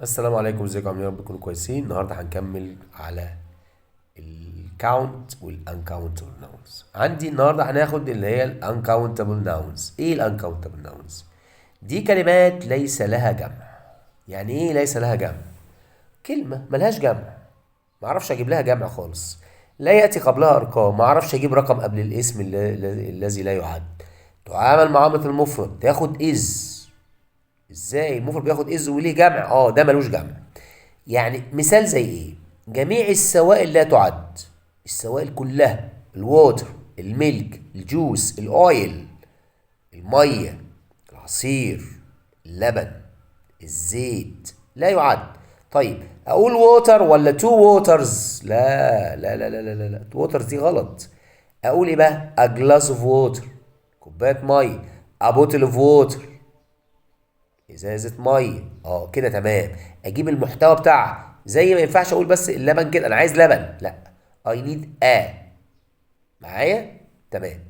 السلام عليكم، ازيكم؟ عاملين إيه؟ يا رب تكونوا كويسين. النهارده هنكمل على ال count وال uncountable nouns. عندي النهارده هناخد اللي هي ال uncountable nouns. ايه ال uncountable nouns دي؟ كلمات ليس لها جمع. يعني ايه ليس لها جمع؟ كلمة ملهاش جمع، معرفش اجيب لها جمع خالص. لا ياتي قبلها ارقام، معرفش اجيب رقم قبل الاسم الذي لا يعد. تعامل معاملة المفرد، تاخد is. ازاي المفرد بياخد is وليه جمع؟ ده ملوش جمع. يعني مثال زي ايه؟ جميع السوائل لا تعد، السوائل كلها، ال water، ال milk، ال juice، ال oil، المية، العصير، اللبن، الزيت، لا يعد. طيب اقول water ولا two waters؟ لا لا لا لا لا لا، waters دي غلط. اقول ايه بقى؟ a glass of water، كوباية مية، a bottle of water، ازازة مية. كده تمام. اجيب المحتوى بتاعها، زي ما ينفعش اقول بس اللبن كده، انا عايز لبن، لا، I need a. معايا؟ تمام.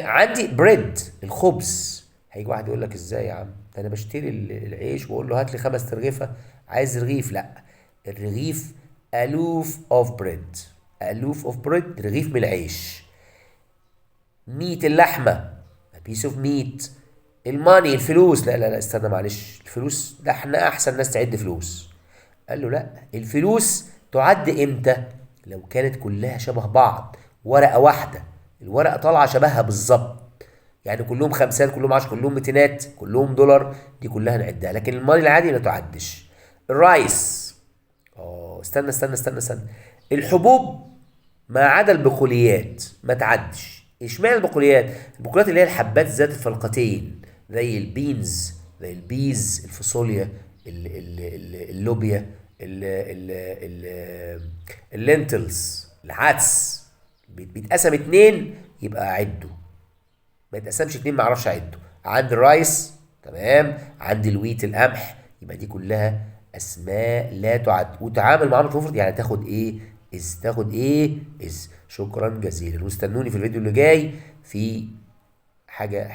عندي bread، الخبز. هيجي واحد يقول لك ازاي يا عم؟ ده انا بشتري العيش واقول له هات لي 5 ترغيفه، عايز رغيف. لا، الرغيف a loaf of bread، a loaf of bread، رغيف من العيش. meat، اللحمة، a piece of meat. ال money، الفلوس. لا لا لا، استنى معلش، الفلوس ده احنا احسن ناس تعد فلوس. قال له لا، الفلوس تعد امتى؟ لو كانت كلها شبه بعض، ورقة واحدة، الورقة طالعة شبهها بالظبط، يعني كلهم خمسات، كلهم 10، كلهم ميتينات، كلهم دولار، دي كلها نعدها. لكن ال money العادي ما تعدش. ال rice، استنى استنى استنى استنى، الحبوب ما عدا البقوليات ما تعدش. اشمعنى البقوليات؟ البقوليات اللي هي الحبات ذات الفلقتين، زي ال beans، زي ال peas، الفاصوليا، اللوبيا، ال lentils، العدس. بيتقسم 2 يبقى اعده، ما يتقسمش 2 ما اعرفش اعده. عندي ال rice، تمام، عندي ال wheat، القمح، يبقى دي كلها اسماء لا تعد وتعامل معاملة المفرد. يعني تاخد ايه؟ is. تاخد ايه؟ is. شكرا جزيلا، واستنوني في الفيديو اللي جاي في حاجة.